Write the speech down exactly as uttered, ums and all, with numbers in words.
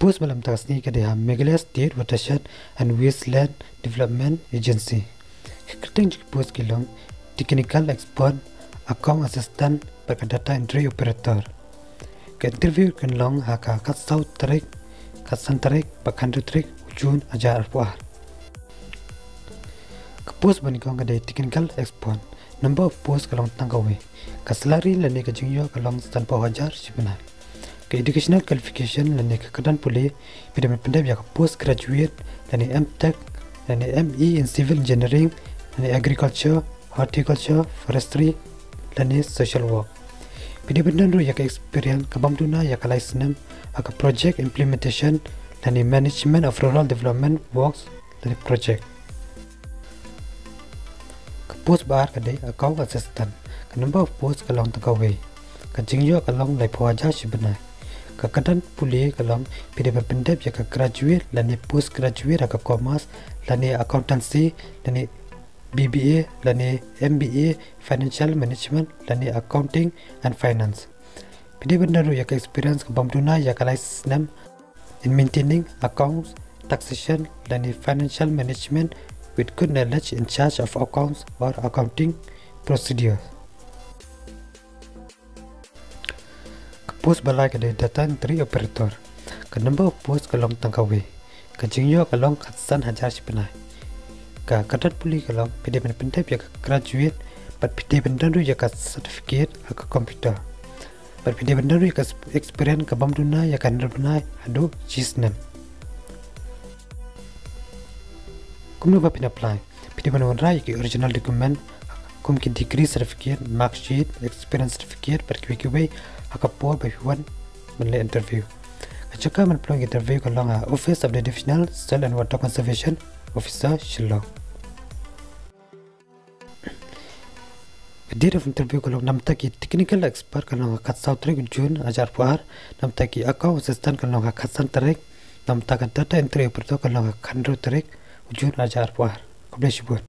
Post ba la mynta ka sngi ka dei ha Meghalaya State Watershed and Wasteland Development Agency. Ki kyrteng jong ki post ki long Technical Expert, Account Assistant bad ka Data Entry Operator. Ka interview kan long ha ka khatsaw tarik, khatsan tarik bad khathynriew tarik June hajar arphew ar. Ka post ba nyngkong ka dei Technical Expert. Number of post ka long tang kawei. Ka salary lane ka jingïoh ka long sanphew hajar shi bnai. Ka educational qualification lane ka kyrdan pule, phi dei ban pyndep ïa ka post graduate lane M Tech lane M E in Civil Engineering lane Agriculture, Horticulture, Forestry lane Social Work. Phi dei ban don ruh ïa ka experience ka bym duna ïa ka lai snem ha ka project implementation lane management of rural development works lane project. Ka post ba ar ka dei Account Assistant. Ka number of post ka long tang kawei. Ka jingïoh ka long laiphew hajar shi bnai. Ka kyrdan pule ka long phi dei ban pyndep ïa ka graduate lane post graduate ha ka Commerce lane Accountancy lane B B A lane M B A, Financial Management lane Accounting and Finance. Phi dei ban don ruh ïa ka experience ka bym duna ïa ka lai snem in maintaining accounts, taxation lane financial management with good knowledge in charge of accounts or accounting procedure. Ka post ba lai ka dei Data Entry Operator. Ka number of post ka long tang kawei. Ka jingïoh ka long khatsan hajar shi bnai. Ka kyrdan pule ka long phi dei ban pyndep ïa ka graduate bad phi dei ban don ruh ïa ka certificate ha ka computer. Bad phi dei ban don ruh ïa ka experience ka bym duna ïa ka hynriew bnai haduh shi snem. Kumno ba phin apply? Phi dei ban wanrah ïa ki original document kum ki degree certificate, mark sheet, experience certificate bad kiwei kiwei ha ka por ba phi wan ban leh interview. Ka jaka ban pynlong interview ka long ha Office of the Divisional Soil and Water Conservation Officer, Shillong. Ka date of interview ka long namta ki Technical Expert ka long ha khatsaw tarik June hajar arphew ar, namta ki Account Assistant ka long ha khatsan tarik, namta ka Data Entry Operator ka long ha khathynriew tarik June hajar arphew ar. Khublei shibun.